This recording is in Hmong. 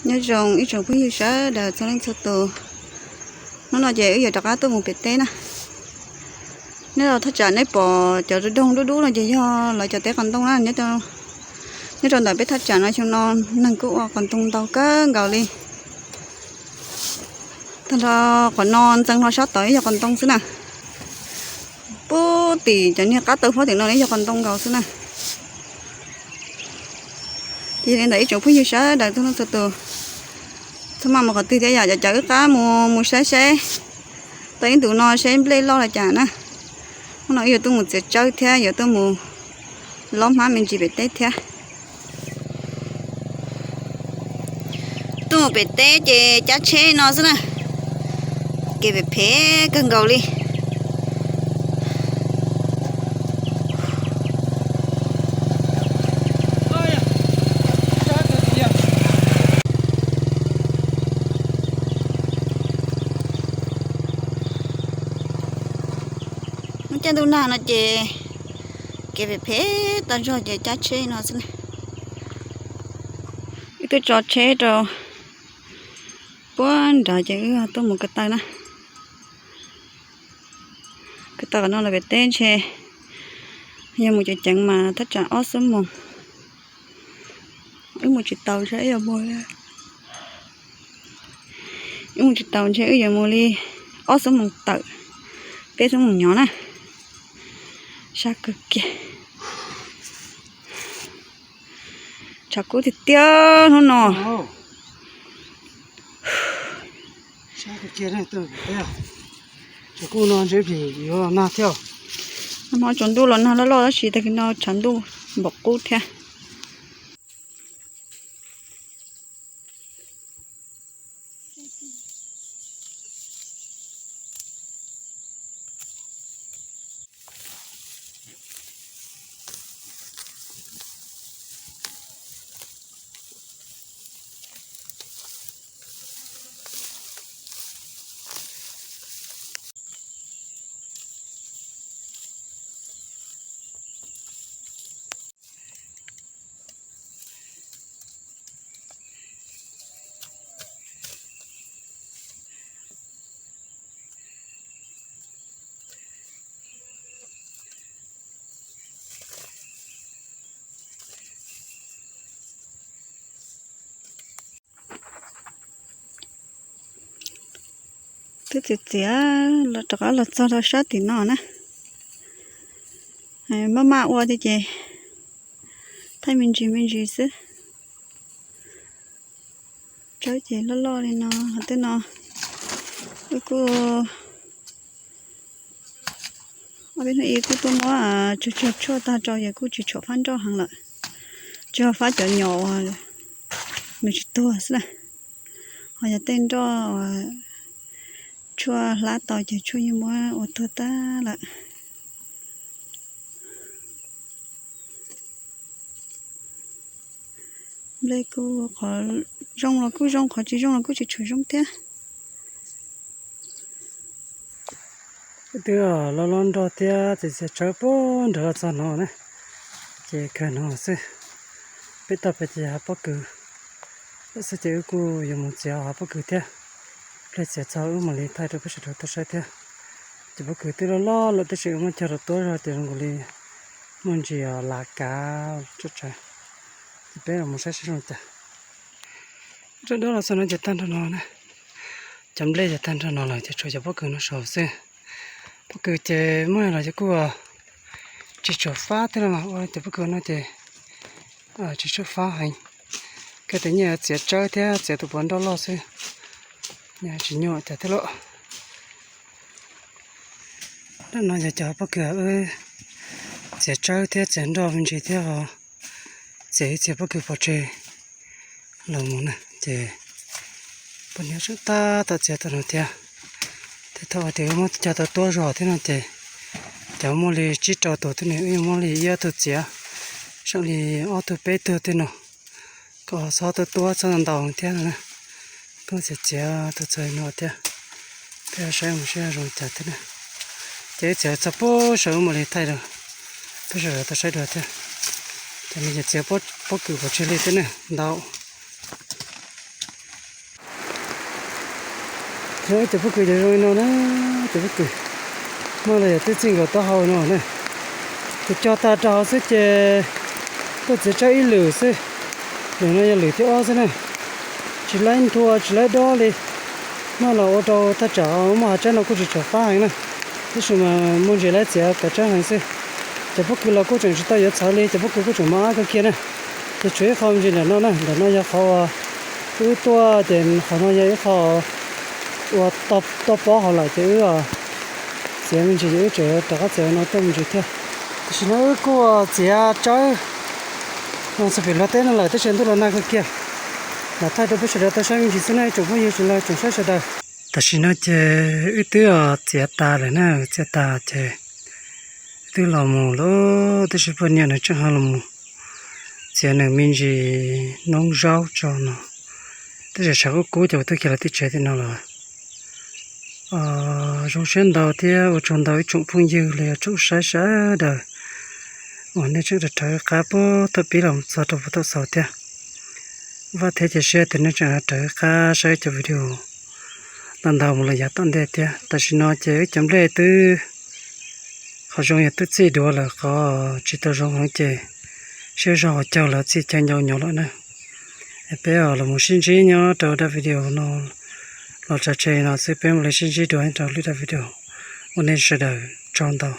Nyob zoo ib tsoom phooj ywg sawv daws txhua leej txhua tus. Hnub no ces wb yuav rov qab tuaj mus pem teb na. Nyob rau thaj tsam nej pom cov doog dub dub no ces yog lawv cov teb qos ntoo na. Nyob rau ntawm peb thaj tsam no xyoo no neeg kuj ua qos ntoo ntau kawg nkaus li. Tag nrho qhov no ntxeev hlo sab tod yog qos ntoo xwb na. Puag tim cov niag qab taw huab tim no yog qos ntoo nkaus xwb na. Ces li ntawd ib tsoom phooj ywg sawv daws txhua leej txhua tus, txhob maj mus qhov twg thiab yom, cov cov wb qab mus mus saib seb tau ib ntus no seb nplej loj li cas na. Hnub no wb yuav tuaj mus txiav tsawb thiab yuav tuaj mus lob hmab me ntsis pem teb thiab. Tuaj mus pem teb ces cab tsheb no xwb na, kev phem phem kawg nkaus li. Muaj caij ntuj nag no ces kev phem phem tag zog ces cab tsheb no xwb na. Wb twb tso tsheb rau puag nrad ces wb tuaj mus ko taw na. Ko taw qhov no los pem teb ntshe yog mus ceev ceev mas thaj tsam ob xuab moos. Wb mus tsis tau ntshe wb yuav mus, wb mus tsis tau ntshe wb yuav mus li ob xuab moos tawm, peb xuab moos nyob na. Sab kawg kiag. Tshav kub tiag tiag hnub no. Tshav kub no ntshe yuav nag thiab. Nag hmo tsaus ntuj los nag loj loj tab sis tag kis no tshav ntuj npaum qub thiab. Twb txias txias los rov qab los txog rau sab tim no na. Maj maj ua tiag ces thaij me ntsis me ntsis xwb. Tsawb ces loj loj li no, tej no wb kuj, ob peb hnub ib kuj tuaj muab tsuag tsuag tshuaj tag rau ces kuj tsis tshua fab nroj heev lawm. Tsuag fab cov nyom uas nws tsis tuag xwb na. Ho yog tej nroj uas tshuaj hlab tau ces tshuaj yeej muab ua tuag tag lawm. Nplej kuj qhov zoo los kuj zoo, qhov tsis zoo los kuj tsis tshua zoo thiab. Twb los lob nroj thiab txias txias tsawb puag nrad los txog no na, ces kawg no xwb. Peb tau pem ces hav pob kws lawm xwb ces wb kuj yuav mus txiav hav pob kws thiab. Pliag txiav txog wb mam li thaij rau peb sawv daws tau saib thiab. Ces pob kws twb loj loj lawm tab sis wb muab cog rau tuab zog ces zoo nkaus li muaj ntsis lav kav tsawv tsawv. Ces peb los mus saib seb zoo cas. Rau dab los txog no ces tag nrho no na, cov nplej ces tag nrho no lawm ces tshuav cov pob kws no saum xwb. Pob kws ces muaj los ces kuj tsis tshua fab thiab los mas ua cov pob kws no ces tsis tshua fab heev. Kawg tias nyiaj txiav tsawb thiab txiav tus puav nroj loj xwb, tsis nyuaj cas thiab lauj. Dab no yog cov pob kws wb txiav tsawb thiab txiav nroj me ntsis thiab ho txiav ib txhia pob kws pov tseg los mus na ces poj niam tseem tab tom txiav tau no thiab. Thiab thaum tias wb muab cog tau tuab zog thiab no ces cov muaj li tsib rau tus thiab ne, wb yuav muab li ib ob tug txiav, seem li ob tug peb tug thiab no, kom txhob tuaj tuab txhob ntau thiab no na. Koj txiav txiav tau txog no thiab, peb saib mus saib zoo cas thiab na. Ces wb txiav txog puag saum wb mam li thaij rau peb sawv daws tau saib dua thiab. Ces nws ces txiav pob kws pov tseg li thiab na, ntau. Cov pob kws cov zoo li no na, cov pob kws muaj los yog twb txij nkaus taub hau no na. Ces cog tag rau hauv xwb ces tuaj txiav tsawb ib lwm xwb. Lwm no yog lwm thib ob xwb na. Tsis laib nthua tsis laib dob li. Muaj los ua rau thaj tsam muaj hav tsawb no kuj tsis tshua fab heev na, tab sis mas muaj ntsis laib txiav kav tsawb heev xwb. Cov pob kws los kuj tseem tsis tau yuav txhawv li, cov pob kws kuj tseem mos ab kawg kiag na. Ces tshuav ib qho me ntsis ntawm no na, ntawm no yog qhov uas wb tuaj ces qhov no yog ib qho uas toj pob hauv lawm ces wb txiav me ntsis ces wb tseem rov qab txiav no tuaj me ntsis thiab. Tam sim no wb kuj txiav tsawb no txog pem Luag teb no lawm tab sis ntuj los nag kawg kiag. Lam thaij rau peb sawv daws tau saib me ntsis xwb na ib tsoom phooj ywg tsoom saib sawv daws. Tam sim no ces wb twb txiav tas lawm na, txiav tas ces wb twb los mus lawm tab sis poj niam nws tseem ho los mus txiav nws me ntsis noob zaub tso no. Tab sis tshav kub kub ces kuv twb khiav los tim tsev tim no lawm. Zoo siab ntau thiab ua tsaug ntau ib tsoom phooj ywg los yog tsoom saib sawv daws uas nej tseem rau rhawv qab puag thaum pib los txog rau puag thaum xaus thiab. Vam thiab cia siab tias nej tseem rau rhawv qab saib cov video ntau ntau mus los yav tom ntej thiab. Tam sim no ces wb cov nplej twb qhov zoo yog twb txij duav lawm, qhov tsis tau zoo heev ces siab zog uas caug lawm txij caij ncau nyob lawm na. Es peb los mus sib ntsib nyob rau daim video no los tso tseg no xwb, peb mam li sib ntsib dua rau lwm daim video. Ua nej sawv daws tsaug ntau.